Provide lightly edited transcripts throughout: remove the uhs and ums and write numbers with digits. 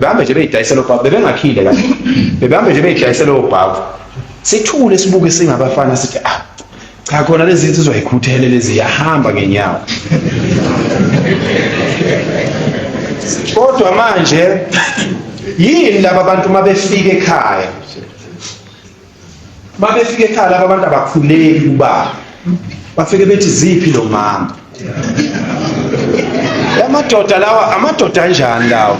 Bebehambe nje beyidayisela obhavu, bebengakhile kahle. Bebehambe nje beyidayisela obhavu. Sithule sibuke singabafana sithi ah cha khona lezi insizwa ikhuthele lezi yahamba ngenyawo. Kodwa manje yini laba bantu mabefika ekhaya Babefika ekhaya laba abantu abakhuleki kubaba. Bafike bethi ziphi lo mama. Amadoda lawa amadoda anjani lawa?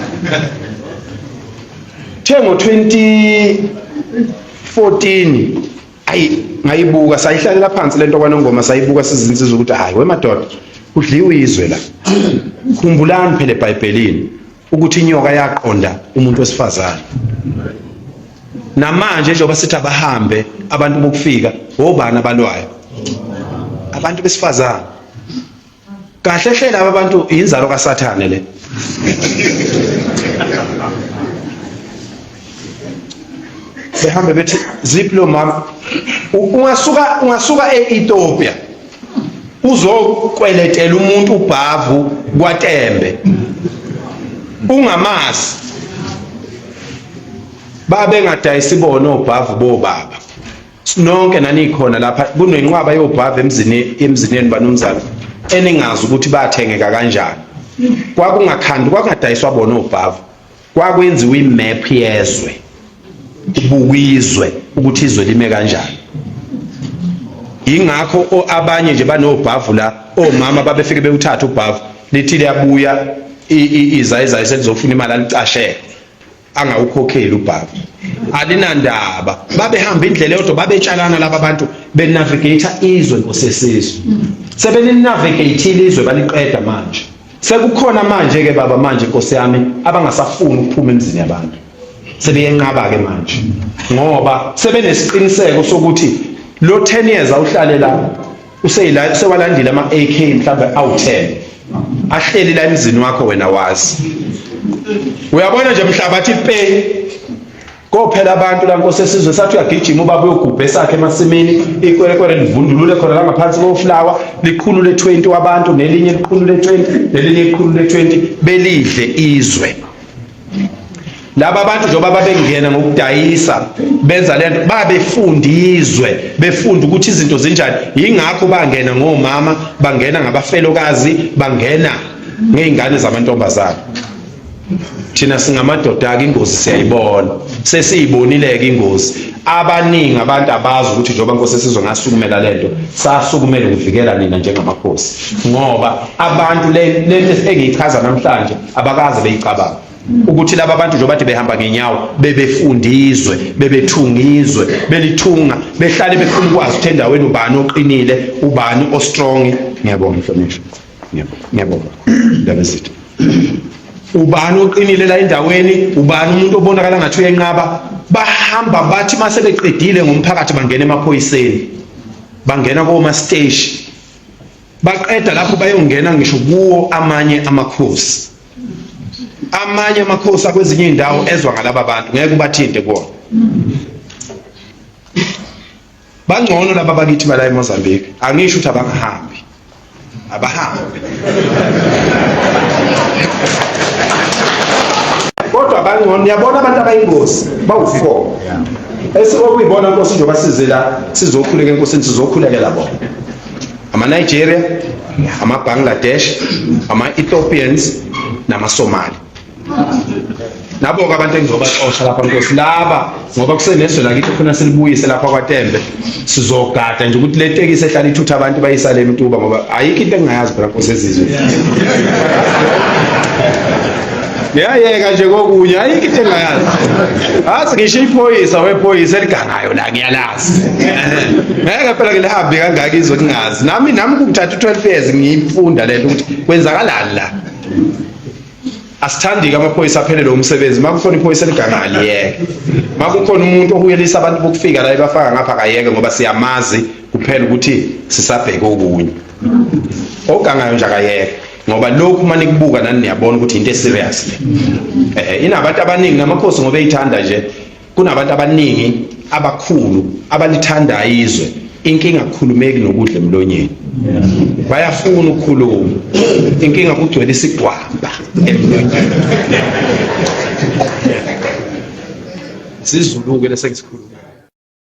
Thengo 2014 ayi ngayibuka sayihlalela phansi lento kwanongoma sayibuka sizinsizwa ukuthi hayi wemadoda kudliwa izwe la. Khumbulani phela eBhayibhelini ukuthi inyoka yaqonda umuntu wesifazane namanje njengoba sithi abahambe abantu bokufika obani abalwayo abantu besifazane kahle hle laba bantu inzalo kaSathane le behambe bethi ziphi lo mama ungasuka ungasuka e-Ethiopia uzokweletela umuntu ubhavu kwaTembe ungamazi babengadayisi bona obhavu bobaba nonke nanikhona lapha kunenqwaba yobhavu emzini emzini yenu banomzana eningazi ukuthi bathengeka kanjani kwakungakhandi kwakungadayiswa bona obhavu Kwakwenziwa imap yezwe kubukwa izwe ukuthi izwe lime kanjani. Ingakho abanye nje banobhavu la omama babefike bewuthatha ubhavu lithi liyabuya izayizayi selizofuna imali alicashele angawukhokheli ubhavu alinandaba babehamba indlela yodwa babetshalana laba bantu benavigate izwe nkosesizwe sebelinavigate izwe baliqeda manje Sekukhona manje ke baba manje Nkosi yami abangasafuni ukuphuma emzini yabantu. Sebeyenqaba ke manje ngoba sebenesiqiniseko sokuthi lo 10 years awuhlale la useyila sewalandile ama AK mhlawumbe awu10 ahleli la emzini wakho wena wazi. Uyabona nje mhlabathi pay Kophela abantu la Nkosi esizwe sathi uyagijima ubaba uyogubha esakhe emasimini ikwerekwere livundulule khona la ngaphansi koflawa liqhulule 20 wabantu nelinye liqhulule 20 nelinye liqhulule 20 belidle izwe laba abantu njengoba babengena ngokudayisa benza lento babefundizwe befunda ukuthi izinto zinjani yingakho bangena ngomama bangena ngabafelokazi bangena ngey'ngane zamantombazane Thina singamadoda-ke ingozi siyayibona, sesiyibonile-ke ingozi. Abaningi abantu abazi ukuthi njengoba Nkosi esizwe ngasukumela lento, sasukumela ukuvikela nina njengamakhosi, ngoba abantu lento engiyichaza namhlanje abakaze beyicabanga ukuthi laba bantu njengoba bathi behamba ngenyawo bebefundizwe bebethungizwe belithunga behlale befuna ukwazi ukuthi endaweni ubani oqinile ubani ostrong. Ngiyabonga mhlonishwa. Ngiyabonga. Ndaba ezitha. Ubani oqinile la endaweni, ubani umuntu obonakala ngathi uyenqaba, bahamba bathi mase beqedile ngomphakathi bangena emaphoyiseni. Bangena koma station. Baqeda lapho bayongena ngisho kuwo amanye amakhosi. Amanye amakhosi akwezinye indawo ezwa ngalaba bantu ngeke ubathinte kuwona. Bangcono laba bakithi bala eMozambique. Angisho ukuthi abangahambi. Abahambi. Kodwa bangcono niyabona abantu abayingozi bawu-4. Esikokuyibona Nkosi njengoba size la sizokhuleka enkosini sizokhulekela bona. Ama-Nigeria, ama-Bangladesh, ama-Ethiopians nama-Somali. Nabo-ke abantu engizobaxosha lapha Nkosi laba ngoba kusenezwe lakithi khona silibuyise lapha kwaTembe sizogada nje ukuthi le tekisi ehlala ithutha abantu bayisale emtuba ngoba ayikho into engingayazi phela Nkosi ezizwe ngiyayeka nje kokunye ayikho into engingayazi azi ngisho iphoyisa wephoyisa eligangayo la ngiyalazi ngeke phela ngilihambe kangaka izwe ngingazi nami nami kungithatha u-12 years ngiyifunda lento ukuthi kwenzakalani la Asithandi-ke amaphoyisa aphelelwe umsebenzi. Uma kukhona iphoyisa eliganga aliyeke. Uma kukhona umuntu ohuyelisa abantu bokufika la ebafaka ngapha akayeke ngoba siyamazi kuphela ukuthi sisabheke okunye. Ogangayo nje akayeke ngoba lokhu uma nikubuka nani niyabona ukuthi into eserious le. Eh inabantu abaningi namakhosi ngoba eyithanda nje Kunabantu abaningi abakhulu abalithandayo izwe, inkinga akukhulumeki nokudla emlonyeni. Bayafuna ukukhuluma, inkinga kugcwele isigwamba emlonyeni. Isizulu-ke lesengisikhuluma.